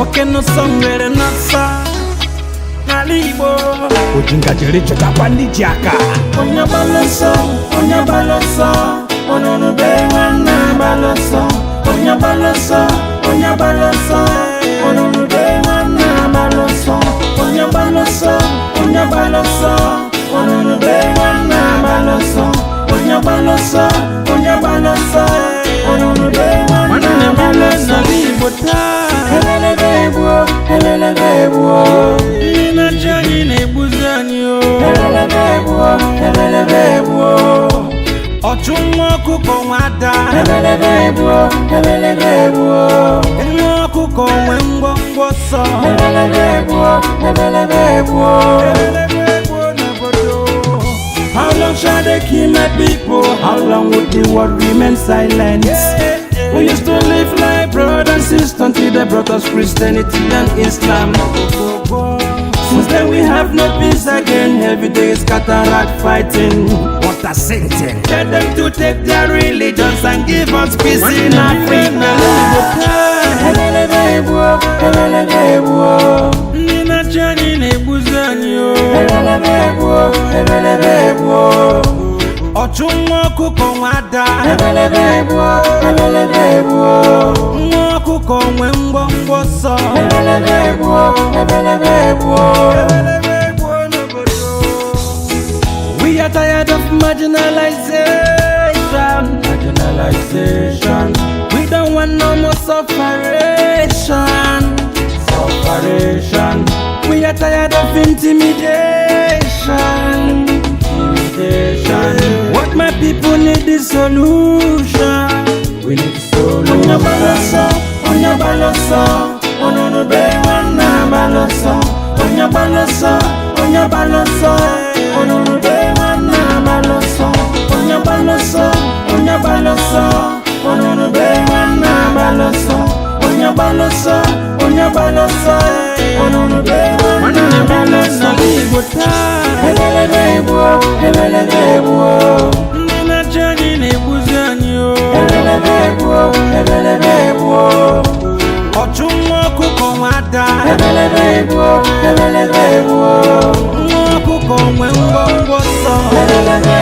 Oke n'ụsọ, ngwere n'ọsọ n'ala Igbo. O ji ngajiri chọtakwa ndị ji aka. Onye gbala ọsọ, onye gbala ọsọ, onunu be nwanne agbala ọsọ. Onye gbala ọsọ, onye gbala ọsọ, onunu be nwanne agbala ọsọ. Onye gbala ọsọ, onye gbala ọsọ, onunu be nwanne agbala ọsọ. Onye gbala ọsọ, onye gbala ọsọ, onunu be nwanne agbala ọsọ. N'ala Igbo taa, elelebe egbuo, elelebe egbuo. Ndị na-achị anyị na-egbuzi anyị o. Elelebe egbuo, elelebe egbuo. Ọchụ nwa ọkụkọ nwe ada. Ebelebe egbuo, ebelebe egbuo. Nwa ọkụkọ nwe ngwongwo ọsọ. Ebelebe egbuo, ebelebe egbuo. Ebelebe egbuo n'obodo. How long shall they kill my people? How long would the world remain silent? We used to live like brother and sister until they brought us Christianity and Islam. Since then we have no peace again. Every day is cataract fighting. What a sentence. Tell them to take their religions and give us peace in Africa. Ebelebe egbuo, ebelebe egbuo. Ndị na-achị anyị na-egbuzi anyị o. Ebelebe egbuo, ebelebe egbuo. Ọchụ nwa ọkụkọ nwe ada. Ebelebe egbuo, ebelebe egbuo. Nwa ọkụkọ nwe ngwongwo ọsọ. Ebelebe egbuo, ebelebe egbuo. Ebelebe egbuo n'obodo. We are tired of marginalization. Marginalization. We don't want no more sufferation. Sufferation. We are tired of intimidation. Intimidation. What my people need is solution. We need solution. Onye gbala ọsọ, onye gbala ọsọ, onunu be nwanne agbala ọsọ. Onye gbala ọsọ, onye gbala ọsọ, onunu be nwanne agbala ọsọ. Onye gbala ọsọ, onye gbala ọsọ, onunu be nwanne agbala ọsọ. Onye gbala ọsọ, onye gbala ọsọ, onunu be nwanne agbala ọsọ. Igbo taa, ebelebe egbuo, ebelebe egbuo. Ndị na-achị anyị na-egbuzi anyị o. Ebelebe egbuo, ebelebe egbuo. Ọchụ nwa ọkụkọ nwe ada. Ebelebe egbuo, ebelebe egbuo. Nwa ọkụkọ nwe ngwongwo ọsọ. Ebelebe.